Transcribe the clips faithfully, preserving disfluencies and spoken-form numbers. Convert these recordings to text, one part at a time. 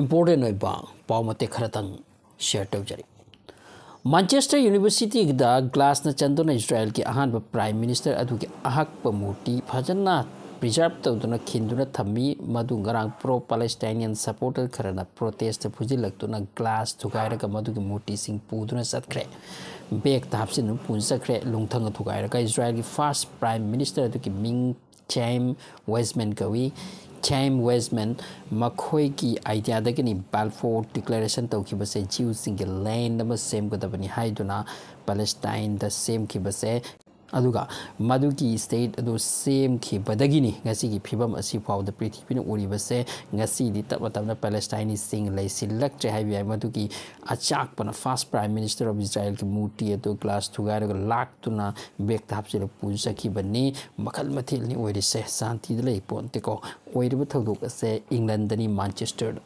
Important ꯑꯣꯏꯕ ꯄꯥꯎ ꯃꯇꯦꯛ ꯈꯔꯇꯪ ꯁꯤꯌꯔ ꯇꯧꯖꯔꯤ꯫ ꯃꯥꯟꯆꯦꯁꯇꯔ ꯌꯨꯅꯤꯚꯔꯁꯤꯇꯤꯗ ꯒ꯭ꯂꯥꯁꯅ ꯆꯟꯗꯨꯅ ꯏꯁꯔꯥꯌꯦꯜꯒꯤ ꯑꯍꯥꯟꯕ ꯄ꯭ꯔꯥꯏꯝ ꯃꯤꯅꯤꯁꯇꯔ ꯑꯗꯨꯒꯤ ꯑꯍꯛꯄ ꯃꯨꯔꯇꯤ ꯐꯖꯅ ꯄ꯭ꯔꯤꯖꯥꯔꯚ ꯇꯧꯗꯨꯅ ꯈꯤꯟꯗꯨꯅ ꯊꯝꯃꯤ꯫ ꯃꯗꯨ ꯉꯔꯥꯡ ꯄ꯭ꯔꯣ ꯄꯦꯂꯦꯁꯇꯥꯏꯅꯤꯌꯟ ꯁꯄꯣꯔꯇꯔ ꯈꯔꯅ ꯄ꯭ꯔꯣꯇꯦꯁꯇ ꯐꯨꯖꯤꯜꯂꯛꯇꯨꯅ ꯒ꯭ꯂꯥꯁ ꯊꯨꯒꯥꯏꯔꯒ ꯃꯗꯨꯒꯤ ꯃꯨꯔꯇꯤꯁꯤꯡ ꯄꯨꯗꯨꯅ ꯆꯠꯈ꯭ꯔꯦ꯫ ꯕꯦꯒꯇ ꯍꯥꯞꯆꯤꯟꯗꯨꯅ ꯄꯨꯅ ꯆꯠꯈ꯭ꯔꯦ꯫ ꯂꯨꯡꯊꯪꯅ ꯊꯨꯒꯥꯏꯔꯒ ꯏꯁꯔꯥꯌꯦꯜꯒꯤ ꯐꯥꯔꯁ ꯄ꯭ꯔꯥꯏꯝ ꯃꯤꯅꯤꯁꯇꯔ ꯑꯗꯨꯒꯤ ꯃꯤꯡ ꯆꯦꯝ ꯋꯦꯁꯃꯦꯟ ꯀꯧꯏ꯫ ꯆꯦꯝ ꯋꯦꯁꯃꯦꯟ ꯃꯈꯣꯏꯒꯤ ꯑꯥꯏꯗꯤꯌꯥꯗꯒꯤꯅꯤ ꯕꯥꯜꯐꯣꯔ ꯗꯤꯀ꯭ꯂꯦꯔꯦꯁꯟ ꯇꯧꯈꯤꯕꯁꯦ, ꯖ꯭ꯌꯨꯁꯁꯤꯡꯒꯤ ꯂꯦꯟ ꯑꯃ ꯁꯦꯝꯒꯗꯕꯅꯤ ꯍꯥꯏꯗꯨꯅ ꯄꯦꯂꯦꯁꯇꯥꯏꯟꯗ ꯁꯦꯝꯈꯤꯕꯁꯦ꯫ ꯑꯗꯨꯒ ꯃꯗꯨꯒꯤ ꯁ꯭ꯇꯦꯠ ꯑꯗꯨ ꯁꯦꯝꯈꯤꯕꯗꯒꯤꯅꯤ ꯉꯁꯤꯒꯤ ꯐꯤꯕꯝ ꯑꯁꯤ ꯐꯥꯎꯕꯗ ꯄ꯭ꯔꯤꯊꯤꯕꯤꯅ ꯎꯔꯤꯕꯁꯦ꯫ ꯉꯁꯤꯗꯤ ꯇꯞꯅ ꯇꯞꯅ ꯄꯦꯂꯦꯁꯇꯥꯏꯅꯤꯁꯤꯡ ꯂꯩꯁꯤꯜꯂꯛꯇ꯭ꯔꯦ ꯍꯥꯏꯕ ꯌꯥꯏ꯫ ꯃꯗꯨꯒꯤ ꯑꯆꯥꯛꯄꯅ ꯐꯥꯔꯁ ꯄ꯭ꯔꯥꯏꯝ ꯃꯤꯅꯤꯁꯇꯔ ꯑꯣꯐ ꯏꯁꯔꯥꯌꯦꯜꯒꯤ ꯃꯨꯔꯇꯤ ꯑꯗꯨ ꯒ꯭ꯂꯥꯁ ꯊꯨꯒꯥꯏꯔꯒ ꯂꯥꯛꯇꯨꯅ ꯕꯦꯒꯇ ꯍꯥꯞꯆꯤꯜꯂꯒ ꯄꯨꯖꯈꯤꯕꯅꯤ꯫ ꯃꯈꯜ ꯃꯊꯦꯜꯅꯤ ꯑꯣꯏꯔꯤꯁꯦ, ꯁꯥꯟꯇꯤꯗ ꯂꯩ ꯄꯣꯟꯇꯦꯀꯣ꯫ ꯑꯣꯏꯔꯤꯕ ꯊꯧꯗꯣꯛ ꯑꯁꯦ ꯏꯪꯂꯟꯗꯅꯤ, ꯃꯥꯟꯆꯦꯁꯇꯔꯗ꯫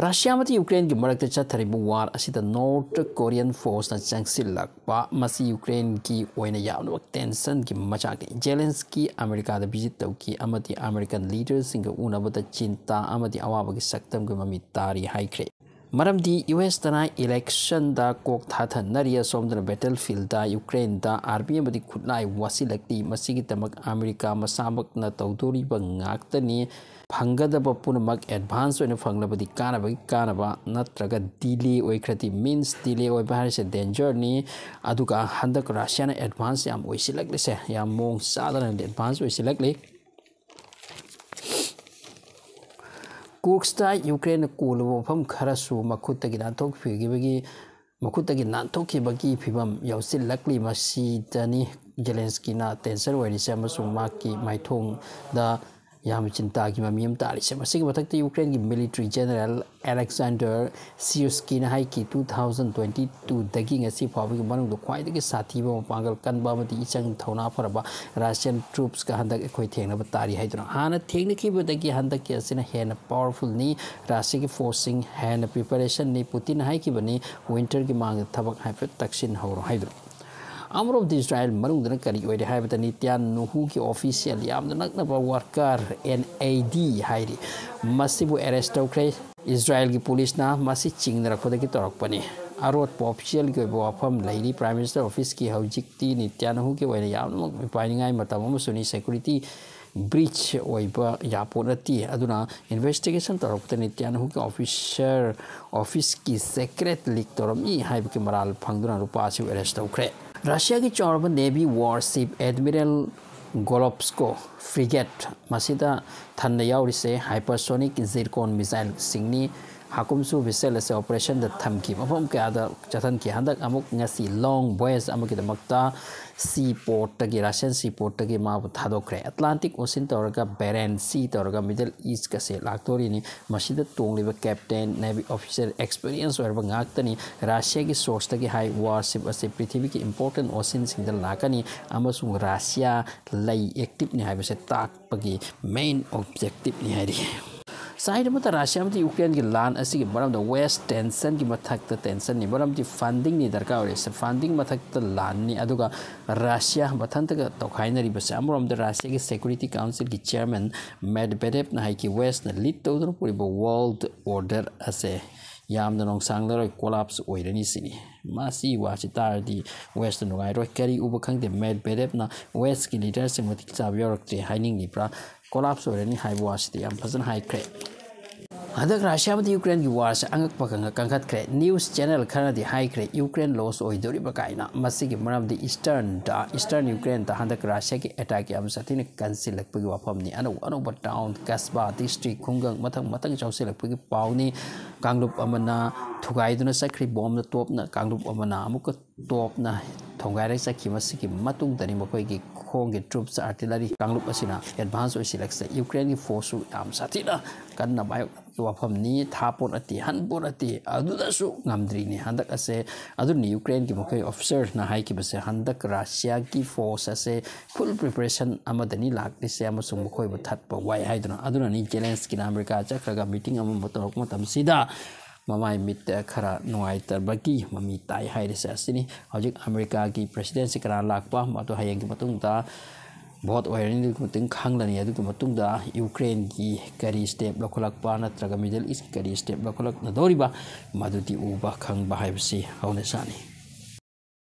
ꯔꯁꯤꯌꯥ ꯑꯃꯗꯤ ꯌꯨꯀ꯭ꯔꯦꯟꯒꯤ ꯃꯔꯛꯇ ꯆꯠꯊꯔꯤꯕ ꯋꯥꯔ ꯑꯁꯤꯗ ꯅꯣꯔꯠ ꯀꯣꯔꯤꯌꯟ ꯐꯣꯔꯁꯅ ꯆꯪꯁꯤꯜꯂꯛꯄ, ꯃꯁꯤ ꯌꯨꯀ꯭ꯔꯦꯟꯒꯤ ꯑꯣꯏꯅ ꯌꯥꯝꯅꯃꯛ ꯇꯦꯟꯁꯟꯒꯤ ꯃꯆꯥꯛꯅꯤ꯫ ꯖꯦꯂꯦꯟꯁꯀꯤ ꯑꯃꯦꯔꯤꯀꯥꯗ ꯚꯤꯖꯤꯠ ꯇꯧꯈꯤ ꯑꯃꯗꯤ ꯑꯃꯦꯔꯤꯀꯟ ꯂꯤꯗꯔꯁꯤꯡꯒ ꯎꯅꯕꯗ ꯆꯤꯟꯇꯥ ꯑꯃꯗꯤ ꯑꯋꯥꯕꯒꯤ ꯁꯛꯇꯝꯒꯤ ꯃꯃꯤ ꯇꯥꯔꯤ ꯍꯥꯏꯈ꯭ꯔꯦ꯫ ꯃꯔꯝꯗꯤ ꯌꯨ ꯑꯦꯁꯇꯅ ꯏꯂꯦꯛꯁꯟꯗ ꯀꯣꯛ ꯊꯥꯊꯅꯔꯤ, ꯑꯁꯣꯝꯗꯅ ꯕꯦꯇꯜ ꯐꯤꯜꯗ ꯌꯨꯀ꯭ꯔꯦꯟꯗ ꯑꯥꯔꯃꯤ ꯑꯃꯗꯤ ꯈꯨꯠꯂꯥꯏ ꯋꯥꯁꯤꯜꯂꯛꯂꯤ꯫ ꯃꯁꯤꯒꯤꯗꯃꯛ ꯑꯃꯦꯔꯤꯀꯥ ꯃꯁꯥꯃꯛꯅ ꯇꯧꯗꯣꯔꯤꯕ ꯉꯥꯛꯇꯅꯤ꯫ ꯐꯪꯒꯗꯕ ꯄꯨꯝꯅꯃꯛ ꯑꯦꯗꯚꯥꯟꯁ ꯑꯣꯏꯅ ꯐꯪꯂꯕꯗꯤ ꯀꯥꯟꯅꯕꯒꯤ ꯀꯥꯟꯅꯕ, ꯅꯠꯇ꯭ꯔꯒ ꯗꯤꯂꯦ ꯑꯣꯏꯈ꯭ꯔꯗꯤ, ꯃꯤꯟꯁ ꯗꯤꯂꯦ ꯑꯣꯏꯕ ꯍꯥꯏꯔꯤꯁꯦ ꯗꯦꯟꯖꯔꯅꯤ꯫ ꯑꯗꯨꯒ ꯍꯟꯗꯛ ꯔꯁꯤꯌꯥꯅ ꯑꯦꯗꯚꯥꯟꯁ ꯌꯥꯝ ꯑꯣꯏꯁꯤꯜꯂꯛꯂꯤꯁꯦ, ꯌꯥꯝ ꯃꯑꯣꯡ ꯆꯥꯗꯅ ꯑꯦꯗꯚꯥꯟꯁ ꯑꯣꯏꯁꯤꯜꯂꯛꯂꯤ꯫ ꯀꯨꯔꯁꯇ ꯌꯨꯀ꯭ꯔꯦꯟꯅ ꯀꯣꯜꯂꯨꯕ ꯃꯐꯝ ꯈꯔꯁꯨ ꯃꯈꯨꯠꯇꯒꯤ ꯅꯥꯟꯊꯣꯛꯈꯤꯕꯒꯤ ꯃꯈꯨꯠꯇꯒꯤ ꯅꯥꯟꯊꯣꯛꯈꯤꯕꯒꯤ ꯐꯤꯕꯝ ꯌꯧꯁꯤꯜꯂꯛꯂꯤ꯫ ꯃꯁꯤꯗꯅꯤ ꯖꯦꯂꯦꯟꯁꯀꯤꯅ ꯇꯦꯟꯁꯟ ꯑꯣꯏꯔꯤꯁꯦ ꯑꯃꯁꯨꯡ ꯃꯍꯥꯛꯀꯤ ꯃꯥꯏꯊꯣꯡꯗ ꯌꯥꯝꯅ ꯆꯤꯟꯇꯥꯒꯤ ꯃꯃꯤ ꯑꯃ ꯇꯥꯔꯤꯁꯦ꯫ ꯃꯁꯤꯒꯤ ꯃꯊꯛꯇ ꯌꯨꯀ꯭ꯔꯦꯟꯒꯤ ꯃꯤꯂꯤꯇꯔꯤ ꯖꯦꯅꯔꯦꯜ ꯑꯂꯦꯛꯁꯥꯟꯗꯔ ꯁꯤꯔꯁꯀꯤꯅ ꯍꯥꯏꯈꯤ, ꯇꯨ ꯊꯥꯎꯖꯟ ꯇ꯭ꯋꯦꯟꯇꯤ ꯇꯨꯗꯒꯤ ꯉꯁꯤ ꯐꯥꯎꯕꯒꯤ ꯃꯅꯨꯡꯗ ꯈ꯭ꯋꯥꯏꯗꯒꯤ ꯁꯥꯊꯤꯕ, ꯃꯄꯥꯡꯒꯜ ꯀꯟꯕ ꯑꯃꯗꯤ ꯏꯆꯪ ꯊꯧꯅꯥ ꯐꯔꯕ ꯔꯁꯤꯌꯟ ꯇ꯭ꯔꯨꯞꯁꯀ ꯍꯟꯗꯛ ꯑꯩꯈꯣꯏ ꯊꯦꯡꯅꯕ ꯇꯥꯔꯤ ꯍꯥꯏꯗꯨꯅ꯫ ꯍꯥꯟꯅ ꯊꯦꯡꯅꯈꯤꯕꯗꯒꯤ ꯍꯟꯗꯛꯀꯤ ꯑꯁꯤꯅ ꯍꯦꯟꯅ ꯄꯥꯋꯔꯐꯨꯜꯅꯤ꯫ ꯔꯁꯤꯌꯥꯒꯤ ꯐꯣꯔꯁꯁꯤꯡ ꯍꯦꯟꯅ ꯄ꯭ꯔꯤꯄꯦꯔꯦꯁꯟꯅꯤ꯫ ꯄꯨꯇꯤꯟꯅ ꯍꯥꯏꯈꯤꯕꯅꯤ, ꯋꯤꯟꯇꯔꯒꯤ ꯃꯃꯥꯡꯗ ꯊꯕꯛ ꯍꯥꯏꯐꯦꯠ ꯇꯛꯁꯤꯟꯍꯧꯔꯣ ꯍꯥꯏꯗꯨꯅ꯫ ꯑꯃꯔꯣꯝꯗ ꯏꯁꯔꯥꯌꯦꯜ ꯃꯅꯨꯡꯗꯅ ꯀꯔꯤ ꯑꯣꯏꯔꯦ ꯍꯥꯏꯕꯗ, ꯅꯤꯇꯥꯟꯌꯥꯍꯨꯒꯤ ꯑꯣꯐꯤꯁꯤꯌꯦꯜ ꯌꯥꯝꯅ ꯅꯛꯅꯕ ꯋꯥꯔꯀꯔ ꯑꯦꯟ ꯑꯦ ꯗꯤ ꯍꯥꯏꯔꯤ, ꯃꯁꯤꯕꯨ ꯑꯦꯔꯦꯁ ꯇꯧꯈ꯭ꯔꯦ꯫ ꯏꯁꯔꯥꯌꯦꯜꯒꯤ ꯄꯨꯂꯤꯁꯅ ꯃꯁꯤ ꯆꯤꯡꯅꯔꯛꯄꯗꯒꯤ ꯇꯧꯔꯛꯄꯅꯤ꯫ ꯑꯔꯣꯠꯄ ꯑꯣꯐꯤꯁꯤꯌꯦꯜꯒꯤ ꯑꯣꯏꯕ ꯋꯥꯐꯝ ꯂꯩꯔꯤ꯫ ꯄ꯭ꯔꯥꯏꯝ ꯃꯤꯅꯤꯁꯇꯔ ꯑꯣꯐꯤꯁꯀꯤ ꯍꯧꯖꯤꯛꯇꯤ ꯅꯤꯇꯥꯟꯌꯥꯍꯨꯒꯤ ꯑꯣꯏꯅ ꯌꯥꯝꯅꯃꯛ ꯃꯤꯄꯥꯏꯅꯤꯡꯉꯥꯏ ꯃꯇꯝ ꯑꯃꯁꯨꯅꯤ꯫ ꯁꯦꯀ꯭ꯌꯨꯔꯤꯇꯤ ꯕ꯭ꯔꯤꯆ ꯑꯣꯏꯕ ꯌꯥꯄꯣꯠ ꯅꯠꯇꯦ꯫ ꯑꯗꯨꯅ ꯏꯟꯚꯦꯁꯇꯤꯒꯦꯁꯟ ꯇꯧꯔꯛꯄꯗ ꯅꯤꯇꯥꯟꯌꯥꯍꯨꯒꯤ ꯑꯣꯐꯤꯁꯔ ꯑꯣꯐꯤꯁꯀꯤ ꯁꯦꯀ꯭ꯔꯦꯠ ꯂꯤꯛ ꯇꯧꯔꯝꯃꯤ ꯍꯥꯏꯕꯒꯤ ꯃꯔꯥꯜ ꯐꯪꯗꯨꯅ ꯅꯨꯄꯥ ꯑꯁꯤꯕꯨ ꯑꯦꯔꯦꯁ ꯇꯧꯈ꯭ꯔꯦ꯫ ꯔꯁꯤꯌꯥꯒꯤ ꯆꯥꯎꯔꯕ ꯅꯦꯚꯤ ꯋꯥꯔꯁꯤꯞ ꯑꯦꯗꯃꯤꯔꯦꯜ ꯒꯣꯂꯣꯞꯁꯀꯣ ꯐ꯭ꯔꯤꯒꯦꯠ, ꯃꯁꯤꯗ ꯊꯟꯅ ꯌꯥꯎꯔꯤꯁꯦ ꯍꯥꯏꯄꯔꯁꯣꯅꯤꯛ ꯖꯤꯔꯀꯣꯟ ꯃꯤꯁꯥꯏꯜꯁꯤꯡꯅꯤ꯫ ꯍꯥꯀꯨꯝꯁꯨ ꯚꯦꯁꯦꯜ ꯑꯁꯤ ꯑꯣꯄꯔꯦꯁꯟꯗ ꯊꯝꯈꯤ, ꯃꯐꯝ ꯀꯌꯥꯗ ꯆꯠꯍꯟꯈꯤ꯫ ꯍꯟꯗꯛ ꯑꯃꯨꯛ ꯉꯁꯤ ꯂꯣꯡ ꯚꯣꯌꯦꯖ ꯑꯃꯒꯤꯗꯃꯛꯇ ꯁꯤ ꯄꯣꯔꯠꯇꯒꯤ, ꯔꯁꯤꯌꯟ ꯁꯤ ꯄꯣꯔꯠꯇꯒꯤ ꯃꯥꯕꯨ ꯊꯥꯗꯣꯛꯈ꯭ꯔꯦ꯫ ꯑꯦꯠꯂꯥꯟꯇꯤꯛ ꯑꯣꯁꯤꯟ ꯇꯧꯔꯒ ꯕꯦꯔꯦꯟ ꯁꯤ ꯇꯧꯔꯒ ꯃꯤꯗꯜ ꯏꯁꯀꯁꯦ ꯂꯥꯛꯇꯣꯔꯤꯅꯤ꯫ ꯃꯁꯤꯗ ꯇꯣꯡꯂꯤꯕ ꯀꯦꯞꯇꯦꯟ, ꯅꯦꯚꯤ ꯑꯣꯐꯤꯁꯔ ꯑꯦꯛꯁꯄꯤꯔꯤꯌꯦꯟꯁ ꯑꯣꯏꯔꯕ ꯉꯥꯛꯇꯅꯤ꯫ ꯔꯁꯤꯌꯥꯒꯤ ꯁꯣꯔꯁꯇꯒꯤ ꯍꯥꯏ, ꯋꯥꯔꯁꯤꯞ ꯑꯁꯤ ꯄ꯭ꯔꯤꯊꯤꯕꯤꯒꯤ ꯏꯝꯄꯣꯔꯇꯦꯟ ꯑꯣꯁꯤꯟꯁꯤꯡꯗ ꯂꯥꯛꯀꯅꯤ ꯑꯃꯁꯨꯡ ꯔꯁꯤꯌꯥ ꯂꯩ ꯑꯦꯛꯇꯤꯞꯅꯤ ꯍꯥꯏꯕꯁꯦ ꯇꯥꯛꯄꯒꯤ ꯃꯦꯟ ꯑꯣꯕꯖꯦꯛꯇꯤꯞꯅꯤ ꯍꯥꯏꯔꯤ꯫ ꯁꯥꯏꯠ ꯑꯃꯗ ꯔꯁꯤꯌꯥ ꯑꯃꯗꯤ ꯌꯨꯀ꯭ꯔꯦꯟꯒꯤ ꯂꯥꯟ ꯑꯁꯤꯒꯤ ꯃꯔꯝꯗ ꯋꯦꯁ ꯇꯦꯟꯁꯟꯒꯤ ꯃꯊꯛꯇ ꯇꯦꯟꯁꯟꯅꯤ, ꯃꯔꯝꯗꯤ ꯐꯟꯗꯤꯡꯅꯤ ꯗꯔꯀꯥꯔ ꯑꯣꯏꯔꯤꯁꯦ, ꯐꯟꯗꯤꯡ ꯃꯊꯛꯇ ꯂꯥꯟꯅꯤ꯫ ꯑꯗꯨꯒ ꯔꯁꯤꯌꯥ ꯃꯊꯟꯇꯒ ꯇꯧꯈꯥꯏꯅꯔꯤꯕꯁꯦ, ꯑꯃꯔꯣꯝꯗ ꯔꯁꯤꯌꯥꯒꯤ ꯁꯦꯀ꯭ꯌꯨꯔꯤꯇꯤ ꯀꯥꯎꯟꯁꯤꯜꯒꯤ ꯆꯤꯌꯔꯃꯦꯟ ꯃꯦꯗꯚꯦꯗꯦꯚꯅ ꯍꯥꯏꯈꯤ, ꯋꯦꯁꯅ ꯂꯤꯗ ꯇꯧꯗꯨꯅ ꯄꯨꯔꯤꯕ ꯋꯥꯔꯜꯗ ꯑꯣꯔꯗꯔ ꯑꯁꯦ ꯌꯥꯝꯅ ꯅꯣꯡꯁꯥꯡꯂꯔꯣꯏ, ꯀꯣꯂꯥꯞꯁ ꯑꯣꯏꯔꯅꯤ ꯁꯤꯅꯤ꯫ ꯃꯁꯤ ꯋꯥꯁꯤ ꯇꯥꯔꯗꯤ ꯋꯦꯁꯇ ꯅꯨꯡꯉꯥꯏꯔꯣꯏ꯫ ꯀꯔꯤ ꯎꯕ ꯈꯪꯗꯦ, ꯃꯦꯗꯚꯦꯗꯦꯚꯅ ꯋꯦꯁꯀꯤ ꯂꯤꯗꯔꯁꯤꯡ ꯃꯇꯤꯛ ꯆꯥꯕ ꯌꯥꯎꯔꯛꯇ꯭ꯔꯦ ꯍꯥꯏꯅꯤꯡꯂꯤꯕ꯭ꯔꯥ? ꯀꯣꯂꯥꯞꯁ ꯑꯣꯏꯔꯅꯤ ꯍꯥꯏꯕ ꯋꯥꯁꯤꯗꯤ ꯌꯥꯝ ꯐꯖꯅ ꯍꯥꯏꯈ꯭ꯔꯦ꯫ ꯍꯟꯗꯛ ꯔꯁꯤꯌꯥ ꯑꯃꯗꯤ ꯌꯨꯀ꯭ꯔꯦꯟꯒꯤ ꯋꯥꯔꯁꯦ ꯑꯉꯛꯄ ꯀꯟꯈꯠꯈ꯭ꯔꯦ꯫ ꯅ꯭ꯌꯨꯁ ꯆꯦꯅꯦꯜ ꯈꯔꯅꯗꯤ ꯍꯥꯏꯈ꯭ꯔꯦ, ꯌꯨꯀ꯭ꯔꯦꯟ ꯂꯣꯁ ꯑꯣꯏꯗꯣꯔꯤꯕ ꯀꯥꯏꯅ꯫ ꯃꯁꯤꯒꯤ ꯃꯔꯝꯗꯤ ꯏꯁꯇꯔꯟꯗ, ꯏꯁꯇꯔꯟ ꯌꯨꯀ꯭ꯔꯦꯟꯗ ꯍꯟꯗꯛ ꯔꯁꯤꯌꯥꯒꯤ ꯑꯦꯇꯥꯛ ꯌꯥꯝ ꯁꯥꯊꯤꯅ ꯀꯟꯁꯤꯜꯂꯛꯄꯒꯤ ꯋꯥꯐꯝꯅꯤ꯫ ꯑꯅꯧ ꯑꯅꯧꯕ ꯇꯥꯎꯟ, ꯀꯁꯕꯥ, ꯗꯤꯁꯇ꯭ꯔꯤꯛ, ꯈꯨꯡꯒꯪ ꯃꯊꯪ ꯃꯊꯪ ꯆꯥꯎꯁꯤꯜꯂꯛꯄꯒꯤ ꯄꯥꯎꯅꯤ꯫ ꯀꯥꯡꯂꯨꯞ ꯑꯃꯅ ꯊꯨꯒꯥꯏꯗꯨꯅ ꯆꯠꯈ꯭ꯔꯤ ꯕꯣꯝꯅ, ꯇꯣꯞꯅ, ꯀꯥꯡꯂꯨꯞ ꯑꯃꯅ ꯑꯃꯨꯛꯀ ꯇꯣꯞꯅ ꯊꯣꯡꯒꯥꯏꯔꯒ ꯆꯠꯈꯤ꯫ ꯃꯁꯤꯒꯤ ꯃꯇꯨꯡꯗꯅꯤ ꯃꯈꯣꯏꯒꯤ ꯈꯣꯡꯒꯤ ꯇ꯭ꯔꯨꯞꯁ, ꯑꯥꯔꯇꯤꯂꯔꯤ ꯀꯥꯡꯂꯨꯞ ꯑꯁꯤꯅ ꯑꯦꯗꯚꯥꯟꯁ ꯑꯣꯏꯁꯤꯜꯂꯛꯁꯦ꯫ ꯌꯨꯀ꯭ꯔꯦꯟꯒꯤ ꯐꯣꯔꯁꯁꯨ ꯌꯥꯝ ꯁꯥꯊꯤꯅ ꯀꯟꯅ ꯃꯥꯌꯣꯛꯅꯕꯒꯤ ꯋꯥꯐꯝꯅꯤ꯫ ꯊꯥꯄꯣꯠ ꯅꯠꯇꯦ, ꯍꯟꯄꯣꯠ ꯅꯠꯇꯦ, ꯑꯗꯨꯗꯁꯨ ꯉꯝꯗ꯭ꯔꯤꯅꯤ ꯍꯟꯗꯛ ꯑꯁꯦ꯫ ꯑꯗꯨꯅ ꯌꯨꯀ꯭ꯔꯦꯟꯒꯤ ꯃꯈꯣꯏ ꯑꯣꯐꯤꯁꯔꯅ ꯍꯥꯏꯈꯤꯕꯁꯦ, ꯍꯟꯗꯛ ꯔꯁꯤꯌꯥꯒꯤ ꯐꯣꯔꯁ ꯑꯁꯦ ꯐꯨꯜ ꯄ꯭ꯔꯤꯄꯦꯔꯦꯁꯟ ꯑꯃꯗꯅꯤ ꯂꯥꯛꯂꯤꯁꯦ ꯑꯃꯁꯨꯡ ꯃꯈꯣꯏꯕꯨ ꯊꯠꯄ ꯋꯥꯏ ꯍꯥꯏꯗꯨꯅ꯫ ꯑꯗꯨꯅꯅꯤ ꯖꯦꯂꯦꯟꯁꯀꯤꯅ ꯑꯃꯦꯔꯤꯀꯥ ꯆꯠꯈ꯭ꯔꯒ ꯃꯤꯇꯤꯡ ꯑꯃ ꯇꯧꯔꯛꯄ ꯃꯇꯝꯁꯤꯗ ꯃꯃꯥꯏ ꯃꯤꯠꯇ ꯈꯔ ꯅꯨꯡꯉꯥꯏꯇꯕꯒꯤ ꯃꯃꯤ ꯇꯥꯏ ꯍꯥꯏꯔꯤꯁꯦ ꯑꯁꯤꯅꯤ꯫ ꯍꯧꯖꯤꯛ ꯑꯃꯦꯔꯤꯀꯥꯒꯤ ꯄ꯭ꯔꯦꯁꯤꯗꯦꯟꯁꯤ ꯀꯅꯥ ꯂꯥꯛꯄ, ꯃꯗꯨ ꯍꯌꯦꯡꯒꯤ ꯃꯇꯨꯡꯗ ꯚꯣꯠ ꯑꯣꯏꯔꯅꯤ, ꯑꯗꯨꯒꯤ ꯃꯇꯨꯡ ꯈꯪꯂꯅꯤ꯫ ꯑꯗꯨꯒꯤ ꯃꯇꯨꯡꯗ ꯌꯨꯀ꯭ꯔꯦꯟꯒꯤ ꯀꯔꯤ ꯁ꯭ꯇꯦꯞ ꯂꯧꯈꯠꯂꯛꯄ ꯅꯠꯇ꯭ꯔꯒ ꯃꯤꯗꯜ ꯏꯁꯀꯤ ꯀꯔꯤ ꯁ꯭ꯇꯦꯞ ꯂꯧꯈꯠꯂꯛꯅꯗꯧꯔꯤꯕ, ꯃꯗꯨꯗꯤ ꯎꯕ ꯈꯪꯕ ꯍꯥꯏꯕꯁꯤ ꯍꯧꯅꯁꯥꯅꯤ꯫